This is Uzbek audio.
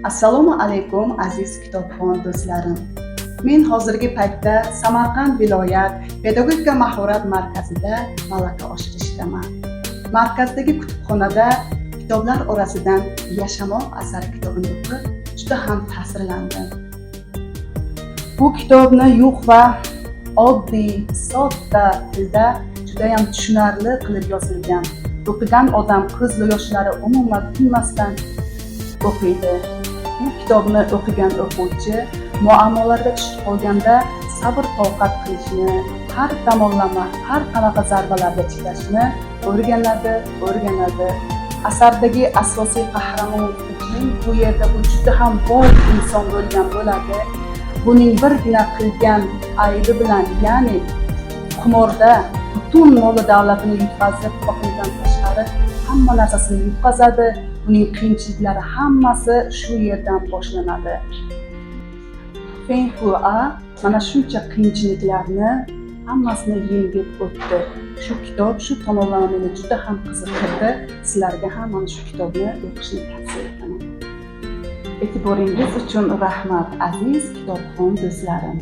Assalomu alaykum, aziz kitobxon do'stlarim. Men hozirgi paytda Samarqand viloyat pedagogika mahorat markazida malaka oshirishdaman. Markazdagi kutubxonada kitoblar orasidan "Yashamoq asari" kitobini o'qib, juda ham ta'sirlandim. Bu kitobni yuq va oddiy, sodda tilda, judayam tushunarli qilib yozilgan. O'qigan odam ko'z yoshlari umuman tinmasdan o'qiydi. Bu kitobni o'qigan o'quvchi muammolarga tushib qolganda sabr toqat qilishni, har tomonlama, har qanaqa zarbalarga chidashni o'rganadi, o'rganadi. Asardagi asosiy qahramon Fujin, bu yerda bu juda ham boy inson bo'lgan bo'ladi. Buning birgina qilgan aybi bilan, ya'ni qimorda butun moli davlatini yutqazib, xotinidan tashqari hamma narsasini yutqazadi. Buning qiyinchiliklari hammasi shu yerdan boshlanadi. Feng Hua mana shuncha qiyinchiliklarni hammasini yengib o'tdi. Shu kitob shu tomonlama meni juda ham qiziqtirdi. Sizlarga ham mana shu kitobni o'qishni tavsiya etaman. E'tiboringiz uchun rahmat, aziz kitobxon do'stlarim.